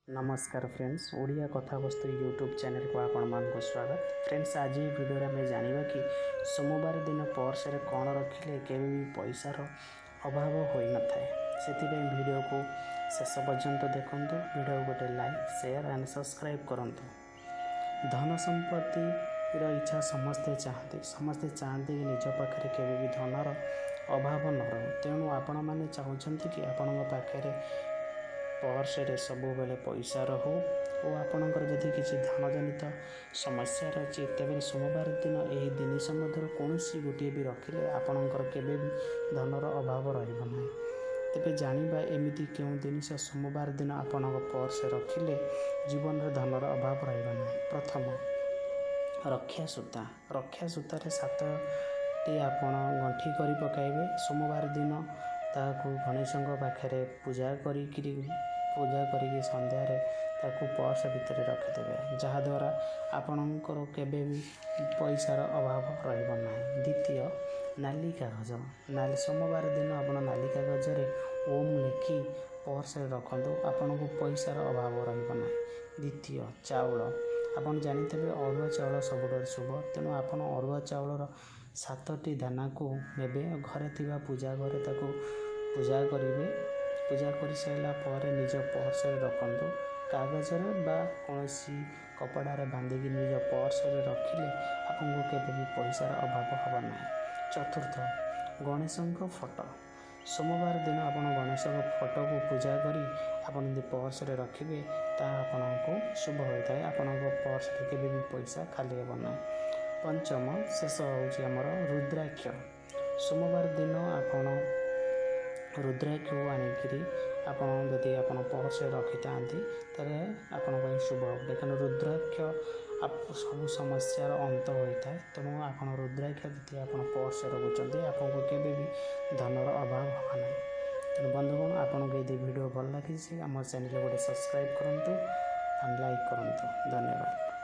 ନମସ୍କାର ଫ୍ରେଣ୍ଡସ୍, ଓଡ଼ିଆ କଥାବସ୍ତୁ ୟୁଟ୍ୟୁବ୍ ଚ୍ୟାନେଲକୁ ଆପଣମାନଙ୍କୁ ସ୍ୱାଗତ। ଫ୍ରେଣ୍ଡସ୍, ଆଜି ଏହି ଭିଡ଼ିଓରେ ଆମେ ଜାଣିବା କି ସୋମବାର ଦିନ ପର୍ସରେ କ'ଣ ରଖିଲେ କେବେ ବି ପଇସାର ଅଭାବ ହୋଇନଥାଏ। ସେଥିପାଇଁ ଭିଡ଼ିଓକୁ ଶେଷ ପର୍ଯ୍ୟନ୍ତ ଦେଖନ୍ତୁ। ଭିଡ଼ିଓକୁ ଗୋଟେ ଲାଇକ୍, ସେୟାର ଆଣ୍ଡ ସବସ୍କ୍ରାଇବ୍ କରନ୍ତୁ। ଧନ ସମ୍ପତ୍ତିର ଇଚ୍ଛା ସମସ୍ତେ ଚାହାନ୍ତି। ସମସ୍ତେ ଚାହାନ୍ତି କି ନିଜ ପାଖରେ କେବେ ବି ଧନର ଅଭାବ ନ ରହୁ। ତେଣୁ ଆପଣମାନେ ଚାହୁଁଛନ୍ତି କି ଆପଣଙ୍କ ପାଖରେ ପର୍ସରେ ସବୁବେଳେ ପଇସା ରହୁ ଓ ଆପଣଙ୍କର ଯଦି କିଛି ଧନଜନିତ ସମସ୍ୟା ରହିଛି, ତେବେ ସୋମବାର ଦିନ ଏହି ଜିନିଷ ମଧ୍ୟରୁ କୌଣସି ଗୋଟିଏ ବି ରଖିଲେ ଆପଣଙ୍କର କେବେ ବି ଧନର ଅଭାବ ରହିବ ନାହିଁ। ତେବେ ଜାଣିବା ଏମିତି କେଉଁ ଜିନିଷ ସୋମବାର ଦିନ ଆପଣଙ୍କ ପର୍ସରେ ରଖିଲେ ଜୀବନରେ ଧନର ଅଭାବ ରହିବ ନାହିଁ। ପ୍ରଥମ, ରକ୍ଷା ସୂତା। ରକ୍ଷା ସୂତାରେ 7ଟି ଆପଣ ଗଣ୍ଠି କରି ପକାଇବେ। ସୋମବାର ଦିନ ତାହାକୁ ଗଣେଶଙ୍କ ପାଖରେ ପୂଜା କରିକି ସନ୍ଧ୍ୟାରେ ତାକୁ ପର୍ସ ଭିତରେ ରଖିଦେବେ, ଯାହାଦ୍ୱାରା ଆପଣଙ୍କର କେବେ ବି ପଇସାର ଅଭାବ ରହିବ ନାହିଁ। ଦ୍ୱିତୀୟ, ନାଲି କାଗଜ। ନାଲି ସୋମବାର ଦିନ ଆପଣ ନାଲି କାଗଜରେ ଓମ୍ ଲେଖି ପର୍ସରେ ରଖନ୍ତୁ, ଆପଣଙ୍କୁ ପଇସାର ଅଭାବ ରହିବ ନାହିଁ। ଦ୍ୱିତୀୟ, ଚାଉଳ। ଆପଣ ଜାଣିଥିବେ ଅରୁଆ ଚାଉଳ ସବୁଠାରୁ ଶୁଭ। ତେଣୁ ଆପଣ ଅରୁଆ ଚାଉଳର 7ଟି ଦାନାକୁ ନେବେ, ଘରେ ଥିବା ପୂଜା ଘରେ ତାକୁ ପୂଜା କରିବେ। ପୂଜା କରିସାରିଲା ପରେ ନିଜ ପର୍ସରେ ରଖନ୍ତୁ। କାଗଜରେ ବା କୌଣସି କପଡ଼ାରେ ବାନ୍ଧିକି ନିଜ ପର୍ସରେ ରଖିଲେ ଆପଣଙ୍କୁ କେବେ ବି ପଇସାର ଅଭାବ ହେବ ନାହିଁ। ଚତୁର୍ଥ, ଗଣେଶଙ୍କ ଫଟୋ। ସୋମବାର ଦିନ ଆପଣ ଗଣେଶଙ୍କ ଫଟୋକୁ ପୂଜା କରି ଆପଣ ଯଦି ପର୍ସରେ ରଖିବେ, ତାହା ଆପଣଙ୍କୁ ଶୁଭ ହୋଇଥାଏ। ଆପଣଙ୍କ ପର୍ସରେ କେବେ ବି ପଇସା ଖାଲି ହେବ ନାହିଁ। ପଞ୍ଚମ, ଶେଷ ହେଉଛି ଆମର ରୁଦ୍ରାକ୍ଷ। ସୋମବାର ଦିନ ଆପଣ ରୁଦ୍ରାକ୍ଷ ଆଣିକିରି ଆପଣ ଯଦି ଆପଣ ପର୍ସରେ ରଖିଥାନ୍ତି, ତାହେଲେ ଆପଣଙ୍କ ପାଇଁ ଶୁଭ ହେବ। କାରଣ ରୁଦ୍ରାକ୍ଷ ସବୁ ସମସ୍ୟାର ଅନ୍ତ ହୋଇଥାଏ। ତେଣୁ ଆପଣ ରୁଦ୍ରାକ୍ଷ ଯଦି ଆପଣ ପର୍ସରେ ରଖୁଛନ୍ତି, ଆପଣଙ୍କୁ କେବେ ବି ଧନର ଅଭାବ ହେବ ନାହିଁ। ତେଣୁ ବନ୍ଧୁଗଣ, ଆପଣଙ୍କୁ ଯଦି ଭିଡ଼ିଓ ଭଲ ଲାଗିଛି, ଆମ ଚ୍ୟାନେଲକୁ ଗୋଟେ ସବସ୍କ୍ରାଇବ୍ କରନ୍ତୁ ଆଣ୍ଡ ଲାଇକ୍ କରନ୍ତୁ। ଧନ୍ୟବାଦ।